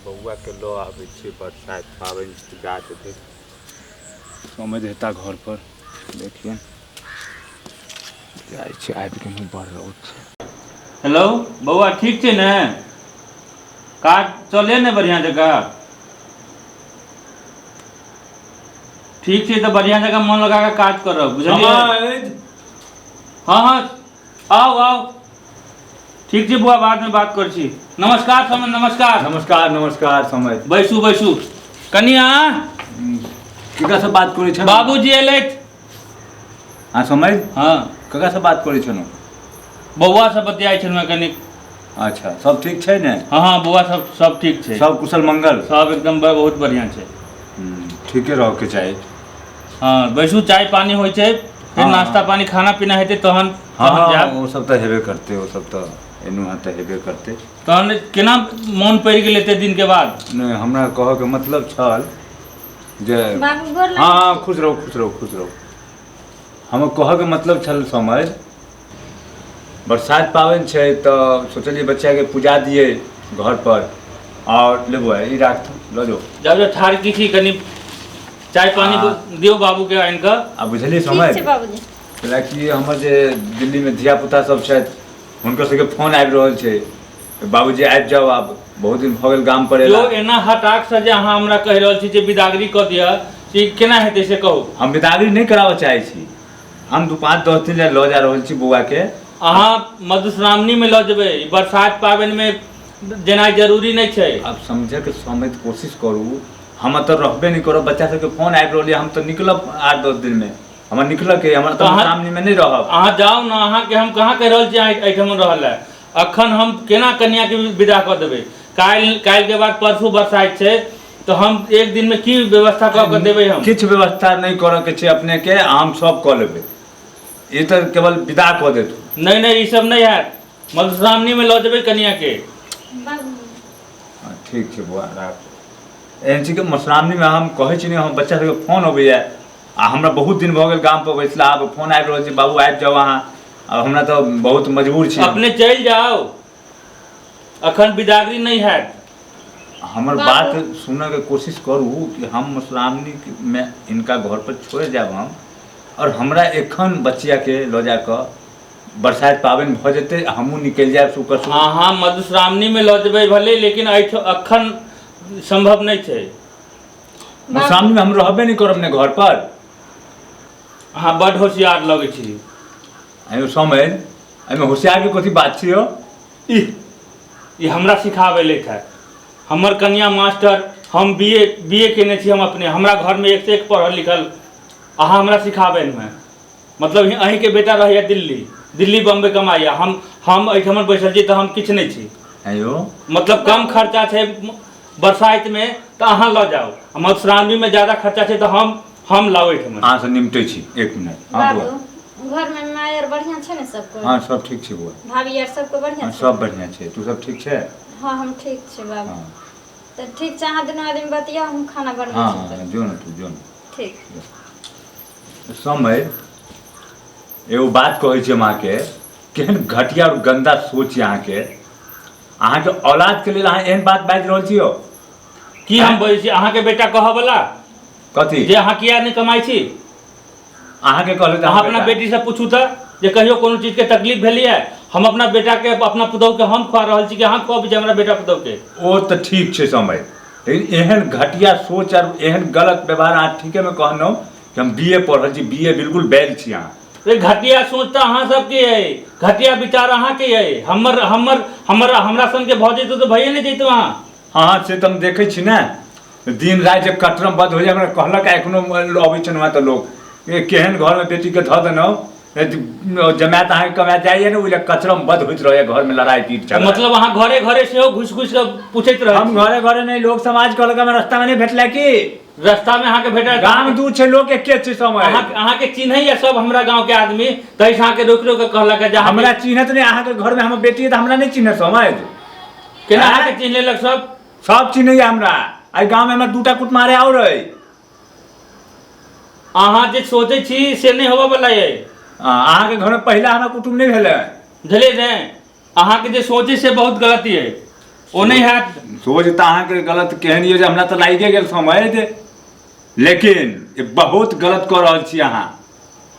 बौआके लऽ आबै छियै बरसाइत पाबनि पूजा जेतै समझ हेता घरपर देखियौ जाइ छी आबि गेलहुँ बड़ रौद छै। हेलो बौआ, ठीक छै ने? काज चले ने बढ़िआँ जकाँ? ठीक छै तऽ बढ़िआँ जकाँ मन लगा कऽ काज करब, बुझलियै? हँ हँ, आउ आउ। ठीक छै बौआ, बादमे बात करै छी। नमस्कार समय, नमस्कार। नमस्कार नमस्कार समय। बैसू बैसू। कनिया, केकरा से बात करै छलहुँ? बाबूजी एलथि। हँ समय। हँ। ककरा से बात करै छलहुँ? बौआ सब बतियाइ छलहुँ कनिक। अच्छा, सब ठीक छै ने? हँ हँ बौआ, सब सब ठीक छै। सब कुशल मंगल? सब एकदम बहुत बढ़िआँ छै। ठीके रहके चाही। हँ, बैसू, चाय पानी होइ छै फेर। नाश्ता पानी, खाना पीना हेतै तहन। तहन जायब। ओ सब तऽ हेबे करतै, ओ सब तऽ एनू तऽ हेबे करतै। तहन केना मोन पड़ि गेल एते दिन के बाद? नहि, हमरा कहऽके मतलब छल जे बाबू, गोर हँ हँ, खुश रहू खुश रहू खुश रहू। हमर कहऽके मतलब छल समझ, बरसात पाबनि छै तऽ सोचलियै बच्चाके पूजा दियै घर पर। आओर लेबो, ई राख, लऽ जाओ। जब जब ठाढ़ की छी, कनि चाय पानी दियौ बाबू के आनि कऽ। आ बुझलियै ठीक समय छै बाबूजी। कैलाकि हमर जे दिल्लीमे धियापुता सब छथि, हुनकर सबके फोन आबि रहल छै, बाबूजी आबि जाउ आब, बहुत दिन भऽ गेल गाम पर एला। यौ, एना हटाक से जे अहाँ हमरा कहि रहल छी जे बिदागरी कऽ दिअ, से केना हेतै से कहू। हम बिदागरी नहि कराबऽ चाहै छी। हम 2 5 10 दिन लए लऽ जा रहल छी बौआके। अहाँ मधुश्रावणी में लऽ जेबै, ई बरसात पाबनि में जेनाइ जरूरी नहि छै। आब समझैके समय कोशिश करू। हम एतऽ रहबे नहि करब। बच्चा सबके फोन आबि रहल यऽ। हम तऽ निकलब 8 10 दिनमे, हमर निकलऽके हमर तऽ मधुश्रावणीमे नहि रहब। अहाँ जाउ ने। अहाँके हम कहाँ कहि रहल छी अहाँ एहिठाम रहल लए। अखन हम केना कन्याके विदा कऽ देबै? काल्हि, काल्हिके बाद परसू बरसाइत छै, तऽ हम एक दिनमे की व्यवस्था कऽ कऽ देबै हम? किछु व्यवस्था नहि करऽके छै अपनेके, हम सब कऽ लेबै। ई तऽ केवल विदा कऽ देतू। नहि नहि, ई सब नहि हैत। मधुश्रावणीमे लऽ जेबै कन्याके। बाबू। हँ, ठीक छै बौआ, राख। एहन छै कि मधुश्रावणीमे हम कहै छी ने, हम बच्चा सबके फोन अबैया आ हमरा बहुत दिन भऽ गेल गाम पर बैसला। आब फोन आबि रहल छै, बाबू आबि जाउ अहाँ। आब हमरा तऽ बहुत मजबूर छी। अपने चलि जाउ, अखन बिदागरी नहि हैत। हमर बाबू। बात सुनऽके कोशिश करू कि हम मधुश्रावणीमे हिनका घर पर छोड़ि जायब हम, आओर हमरा एखन बचियाके लऽ जाकऽ बरसाइत पाबनि भऽ जेतै, हमहूँ निकलि जायब सुकर सुख। अहाँ मधुश्रावणीमे लऽ जेबै भले, लेकिन एहिठाम अखन सम्भव नहि छै। मधुश्रावणीमे हम रहबे नहि करब ने घर पर। अहाँ बड्ड होशियार लगै छी। एहिमे समय, एहिमे होशियारके कथी बात छियौ? ई ई हमरा सिखाबै लैत है। हमर कन्या मास्टर, हम बी ए केने छी हम अपने। हमरा घरमे एक से एक पढ़ल लिखल, अहाँ हमरा सिखाबै मे मतलब अहीँके बेटा रहैया दिल्ली, दिल्ली बम्बई कमाइया, हम एहिठाम बैसल छी तऽ हम किछु नहि छी? आँय यौ। मतलब कम खर्चा छै बरसाइतमे तऽ अहाँ लऽ जाउ, आ मधुश्रावणीमे ज्यादा खर्चा छै तऽ हम लाउ एहिठाम? अहाँसँ निमटै छी, एक मिनट। हँ बौआ। बाबू, घरमे माय आर बढ़िआँ छै ने सबको? हँ, सब ठीक छै बौआ। भाभी आर सबको बढ़िआँ छै? सब बढ़िआँ छै। तू सब ठीक छै? हँ, हम ठीक छी बाबू। तऽ ठीक छै, अहाँ दुनू आदमी बतियाउ, हम खाना बनबै छी तऽ। हँ, जो ने, तू जो ने। ठीक। समय, एगो बात कहै छी हम अहाँके। केहन घटिया और गंदा सोच यऽ अहाँके। अहाँके औलादके लेल अहाँ एहन बात बाजि रहल छी यौ? की हम बजै छी? अहाँके बेटा कहऽ बला कथी? जे अहाँ किया नहि कमाइ छी। अहाँके कहले तऽ अहाँ अपना बेटीसँ पूछू तऽ जे कहियो कोनो चीजके तकलीफ भेलैए? हम अपना बेटाके, अपना पुतहुके हम खुआ रहल छी कि अहाँ खुआबै छी हमरा बेटा पुतहुके? ओ तऽ ठीक छै समय, लेकिन एहन घटिया सोच और एहन गलत व्यवहार, अहाँ ठीकेमे कहलहुँ कि हम बी ए पढ़ल छी, बी ए बिल्कुल बैल छी अहाँ। रे, घटिया सोच तऽ अहाँ सबके अइ, घटिया विचार अहाँके अइ। हमर हमर हमर हमरा संगे भऽ जैतौ तऽ भइए नहि जैतौ अहाँ। हँ हँ, से तऽ हम देखै छी ने, दिन राति जे कटरम बद होइए। हमरा कहलक एखनो अबै छलहुँ हेँ तऽ लोक, ए केहन घरमे बेटीके धऽ देलहुँ, जमाए तऽ अहाँके कमाए जाइए ने, ओहि लए कचरम बद होइत रहैए घरमे, लड़ाइ पीट झगड़ा। मतलब अहाँ घरे घरे सेहो घुसि घुसि कऽ पूछैत रहै हम छी? घरे घरे नहि, लोक समाज कहलक। हमरा रास्तामे नहि भेटलै की? रास्तामे अहाँके भेटल? गाम दू छै, लोक एके छै समय। अहाँके चिन्हैया सब हमरा गाँवके आदमी, ताहिसँ अहाँके रोकि रोकि कऽ कहलक जे अहाँके हमरा चिन्हत नहि। अहाँके घरमे हमर बेटी है तऽ हमरा नहि चिन्हत समझ? केना अहाँके चिन्ह लेलक सब? सब चिन्हैया हमरा। एहि गाँवमे हमर दूटा कुटमारे आओर अइ। अहाँ जे सोचै छी से नहि होबऽ वला अइ। अहाँके घरमे पहिला हमरा कुटुम्ब नहि भेलै। बुझलियै ने? अहाँके जे सोचै से बहुत गलती अइ। ओ नहि हैत। सोच तऽ अहाँके गलत केहन यऽ जे हमरा तऽ लागिए गेल समय जे, लेकिन ई बहुत गलत कऽ रहल छी अहाँ।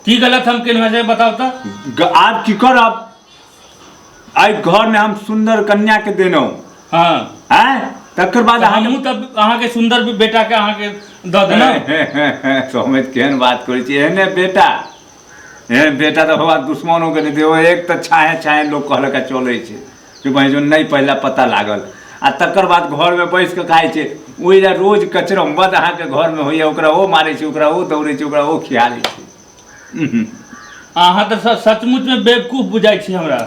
की गलत हम केलहुँ से बताउ तऽ। आब की करब? एहि घरमे हम सुन्दर कन्याके देलहुँ। हँ। आँय, तकर बाद तऽ हमहूँ तऽ अहाँके सुन्दर बेटाके अहाँके दऽ देलहुँ। समझ केहन बात करै छी? एहने बेटा, एहन बेटा तऽ भगवान दुश्मनोके नहि देहो। एक तऽ छाहे छाहे लोक कहलक चलै छै कि बहिन जो नहि पहिला पता लागल आ तकर बाद घरमे बैस कऽ खाइ छै। ओहि लए रोज कचरम्बद अहाँके घरमे होइए, ओकरा ओ मारै छै, ओकरा ओ दौड़ै छै, ओकरा ओ खिया लै छै। अहाँ तऽ सचमुचमे बेवकूफ बुझाइ छी हमरा।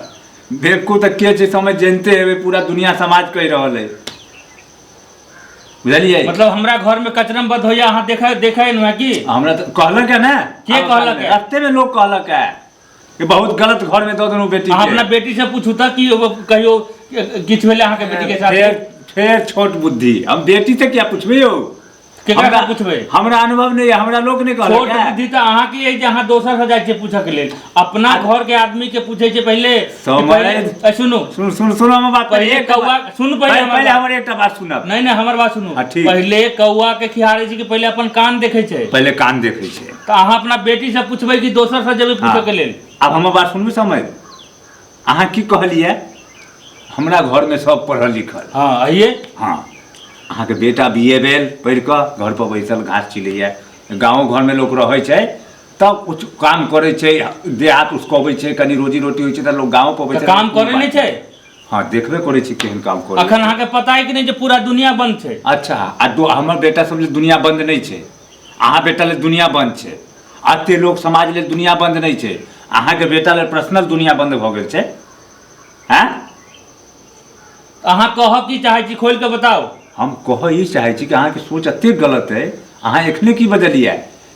बेवकूफ तऽ के छै समझ जनिते हेबै, पूरा दुनिया समाज कहि रहल है, बुझलियै? मतलब हमरा घर में कचरम बद होइया, अहाँ देखे देखे न की? हमरा तऽ कहलक है ने। के कहलक है? रास्ते में लोग कहलक है कि बहुत गलत घर में दऽ देलहुँ बेटी अहाँ अपना बेटी से पूछू तऽ कि ओ कहियो किछु भेलै अहाँके बेटी के साथ? फेर फेर छोट बुद्धि, हम बेटी से क्या पूछबै यौ? केकरा हमरा से पूछबै? हमरा अनुभव नहीं है, हमरा लोग नहीं कहलक छोट है। बुद्धि तऽ अहाँके अइ जे अहाँ दोसर से जाइ छियै पूछऽ के लेल, अपना घर के आदमी के पूछै छै पहिले कि समय- पहिले- ए, सुनू। सुन सुन सुन हमर बात पहिले एक कौआ सुन पहिले हमर पहिले बात। हमर एकटा बात सुनब। नहीं नहीं, हमर बात सुनू। हाँ, ठीक। पहिले कौआ के खिहारै छै कि पहिले अपन कान देखै छै? पहिले कान देखै छै। तऽ अहाँ अपना बेटी से पूछबै कि दोसर से जेबै पूछऽ के लेल? आब हमर बात सुनू समझ, अहाँ की कहलियै? हमरा घरमे सब पढ़ल लिखल। हाँ, आइए। हाँ, अहाँके बेटा बी ए भेल पढ़ि कऽ घर पर बैसल घास छिलैए। गाँव घरमे लोक रहै छै तब कुछ काम करै छै, देह हाथ उसकबै छै, कनि रोजी रोटी होइ छै तऽ लोक गाँव पर तऽ बैसल काम करै नहि छै? हाँ, देखबे करै छी केहन काम करै। अखन अहाँके पता है कि नहि जे पूरा दुनिया बंद छै? अच्छा, आ दो हमर बेटा सब लेल दुनिया बंद नहि छै, अहाँ बेटा लेल दुनिया बंद छै। एते लोक समाज लेल दुनिया बंद नहि छै, अहाँके बेटा लेल पर्सनल दुनिया बंद भऽ गेल छै। हैं? अहाँ कहऽ की चाहै छी, खोलि कऽ बताउ। हम कहऽ ई चाहै छी कि अहाँके सोच एतेक गलत है, अहाँ एखने की बजलियै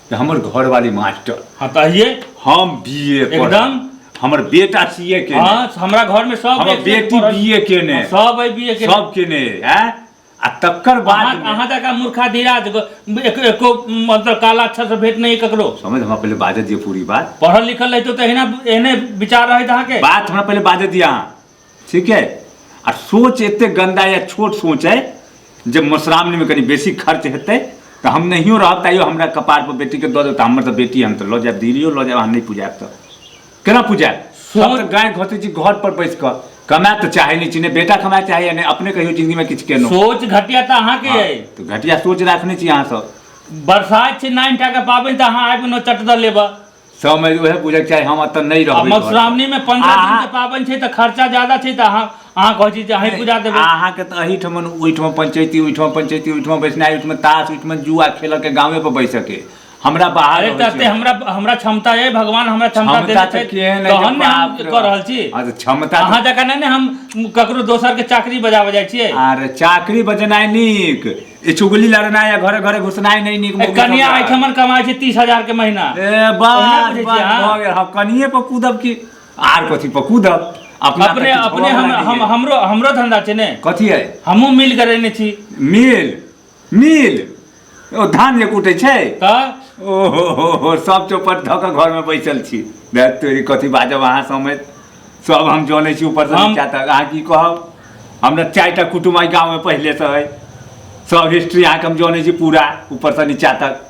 कि हमर घरवाली मास्टर। हाँ तऽ आइए। हम बी ए एकदम। हमर बेटा सी ए केने। हाँ, हमरा घर में सब हमर एक से एक बेटी पढ़ल- बी ए केने। हाँ, सब है बी ए केने। सब केने हैं आ तकर बाद अहाँ जकाँ मूर्खा धीराज एक एको मतलब काला अक्षर से भेंट नहीं ककरो। समझ, हमरा पहिले बाजऽ दिअ पूरी बात। पढ़ल लिखल रहितो तऽ एहिना एहने विचार रहैत अहाँके। बात हमरा पहिले बाजऽ दिअ अहाँ, ठीक है? आ सोच एते गंदा या छोट सोच है जे मधुश्रावणीमे कनि बेसी खर्च हेतै तऽ हम नहियो रहब तैयो हमरा कपार पर बेटीके दऽ देब तऽ हमर तऽ बेटी, हम तऽ लऽ जायब, दिल्लियो लऽ जायब। अहाँ नहि पुजायब तऽ केना पुजायब? सब तऽ गाय घसै छी घर पर बैस कऽ, कमाए तऽ चाहै नहि छी, नहि बेटा कमाए चाहैए, नहि अपने कहियो जिंदगीमे किछु केलहुँ। सोच घटिया तऽ अहाँके अइ। तऽ घटिया सोच राखने छी अहाँ सब। बरसात छै 9 टा के पाबनि तऽ अहाँ आबि कऽ चट दऽ लेबऽ। सब में उहे बुझे चाहे हम एतऽ नहीं आ रहबै। मधुश्रावणी में 15 दिन के पाबनि छै तऽ खर्चा ज्यादा छै तऽ अहाँ अहाँ कहै छी जे अहीं पूजा देबै। अहाँके तऽ एहिठमन ओहिठमा पंचायती, ओहिठमा पंचायती, ओहिठमा बैसनाइ, ओहिठमा ताश, ओहिठमा जुआ खेलऽ के गाँवे पर बैसके हमरा बाहर अरे रहै तऽ छै। हमरा हमरा क्षमता अइ, भगवान हमरा क्षमता क्षमता देने तऽ छै केहन अइ जे तहन ने हम बाप रे कऽ रहल छी। बाप। हँ, तऽ क्षमता अहाँ जकाँ नहि ने हम ककरो दोसर के चाकरी बजाबऽ जाइ छियै। आर चाकरी बजेनाइ नीक, ई चुगली लड़नाइ या घरे घरे घुसनाइ नहि नीक। ए, मौगी कनिया सब एहिठमन कमाइ छै 30,000 के महीना। ए ओहिना बात बुझै बात छियै अहाँ? भऽ गेल। हम कनिये पर कूदब की आर कथी पर कूदब? अपना तऽ अपने किछु अपने होबऽ हम वाला हम नहि है। हमरो हमरो धंधा छै ने। कथी है? हमहूँ मिल करेने छी। मिल मिल ओ धान जे कुटै छै? तऽ ओ हो हो हो, सब चौपट धऽ कऽ घरमे बैसल छी। देख तोरी, कथी बाजब अहाँ समेत सब हम जनै छी ऊपरसँ नीचा तक। अहाँ की कहब? हमरा 4टा कुटुम एहि गाँवमे पहिलेसँ अइ, सब हिस्ट्री अहाँके हम जनै छी पूरा ऊपरसँ नीचा तक।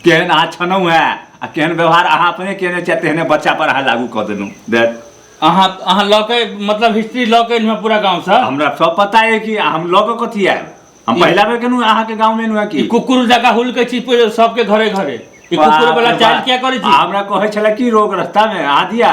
केहन अहाँ छनहुँ हेँ आ केहन व्यवहार अहाँ अपने केने छियै तेहने बच्चा पर अहाँ लागू कऽ देलहुँ। देख अहाँ अहाँ लऽ के मतलब हिस्ट्री लऽ के एलहुँ हेँ पूरा गाँवसँ? हमरा सब पता अइ कि हम लऽ कऽ कथी आयब। हम पहिला बेर केलहुँ अहाँके गाँवमे एलहुँ हेँ ई की कुकुर जकाँ हुलकै छी सबके घरे घरे, ई कुकुर बाप वाला रे चालि बाप। किया करै छी? आ हमरा कहै छलै कि रोग रास्तामे अहाँ दिया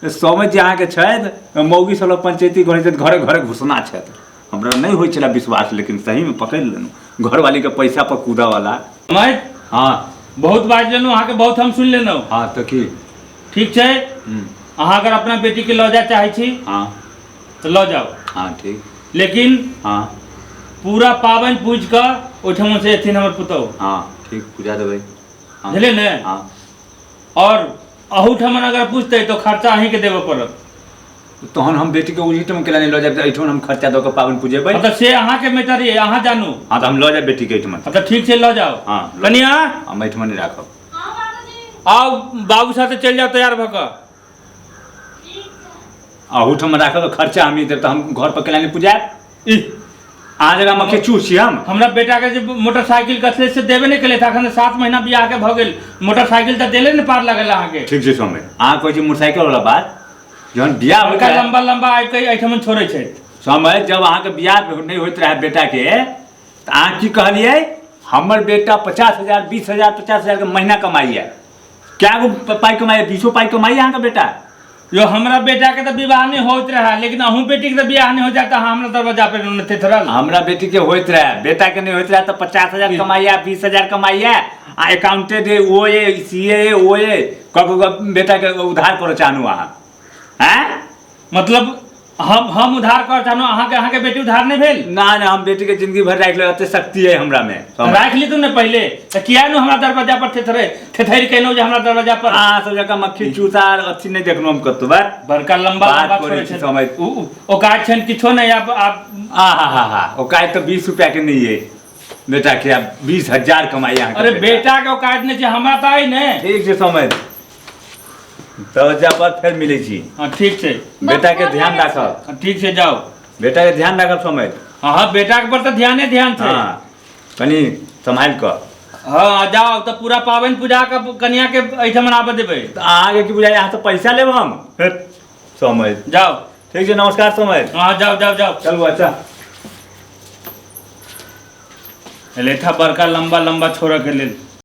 समझ जे अहाँके छथि मौगी सब लग पंचायती करै छथि, घरे घरे घुसना छथि। हमरा नहि होइ छलै विश्वास, लेकिन सहीमे पकड़ि लेलहुँ घरवालीके पैसा पर कूदऽ वाला। मैं हाँ बहुत बाजि लेलहुँ अहाँके, बहुत हम सुनि लेलहुँ। हाँ तऽ की? ठीक छै, अहाँ अगर अपना बेटीके लऽ जाय चाहै छी हाँ तऽ लऽ जाउ। हाँ ठीक। लेकिन हाँ पूरा पाबनि पूजि कऽ ओहिठाम से एथिन हमर पुतहु। हाँ ठीक, पूजा देबै। हाँ। बुझलियै ने? हाँ। और अहूठाम अगर पूछतै तऽ खर्चा अहीँके देबऽ पड़त। तहन हम बेटीके ओहिठाम केला नहि लऽ जायब? तऽ एहिठाम हम खर्चा दऽ कऽ पाबनि पूजेबै। हाँ, तऽ से अहाँके मैटर यऽ, अहाँ जानू। हाँ तऽ हम लऽ जायब बेटीके एहिठाम। हाँ, तऽ ठीक छै, लऽ जाउ। हाँ, कनिया हम एहिठाम नहि राखब। आउ बाबू साथे चलि जाउ तैयार भऽ कऽ। अहूठाम राखब तऽ खर्चा हमही देब, तऽ हम घर पर केला नहि पुजायब? ई अहाँ जगह मक्खी चूस छी हम। हमरा बेटा के जे मोटरसाइकिल कथले से देबे नहि केलथि, अखन 7 महीना बियाह के भऽ गेल, मोटरसाइकिल तऽ देले ने पार लगल अहाँके। ठीक छै स्वामी, अहाँ कहै छी मोटरसाइकिल वाला बात, जहन बियाह होइत बड़का रहै लम्बा लम्बा आबि कऽ एहिठाम छोड़ै छथि। समय जब अहाँके बियाह नहि होइत रहै बेटाके, तऽ अहाँ की कहलियै? हमर बेटा 50,000 20,000 50,000 के महीना कमाइए। क्या गो पाइ कमाइए? 20 पाइ कमाइए अहाँके बेटा? यो हमरा बेटा के तऽ विवाह नहि होइत रहे, लेकिन अहूँ बेटी के तऽ बियाह नहि हो जाए तऽ अहाँ हमरा दरवाजा पर नहि थेथरल। हमरा बेटी के होइत रहे, बेटा के नहीं होइत रहे तऽ 50,000 कमाइए, 20,000 कमाइए, आ अकाउंटेंट है, ओ ए, सी ए, ओ ए, ककरो बेटा के उधार करो चाहनु अहाँ? हैं? मतलब हम उधार कर चाहनु अहाँके, अहाँके बेटी उधार नहि भेल? ना ना, हम बेटी के जिंदगी भर राखि लेब, एते शक्ति है हमरा में। राखि ली तू ने पहिले, तऽ किया ने हमरा दरवाजा पर थेथरे थेथरि केलहुँ जे हमरा दरवाजा पर? अहाँ सब जकाँ मक्खी चूसा आर अथी नहि देखलहुँ हम कतौ बात। बड़का लम्बा बात लम्बा करै छोड़ै छी छै समय। औकात छनि किछो नहि आब आब। आ हा हा हा, औकात तऽ 20 रुपया के नहीं है बेटा के, आब 20,000 कमाई अहाँके। अरे बेटा के औकात नहि छै, हमरा तऽ अइ ने। ठीक छै समय, दरवाजा पर फेर मिलै छी। हँ ठीक छै। बेटा के ध्यान राखब। हँ, ठीक छै, जाउ। बेटा के ध्यान राखब समय। हँ हँ, बेटा के पर तऽ ध्याने ध्यान छै। हँ, कनि सम्हालि कऽ। हँ जाउ तऽ पूरा पाबनि पूजा कऽ कनिया के एहिठाम आबऽ देबै। तऽ अहाँके की बुझाइए, अहाँ तऽ पैसा लेब हम? हे, समय। जाउ। ठीक छै, नमस्कार समय। हँ जाउ जाउ जाउ। चलू। अच्छा। लेठा बड़का लम्बा लम्बा छोड़ऽ के लेल।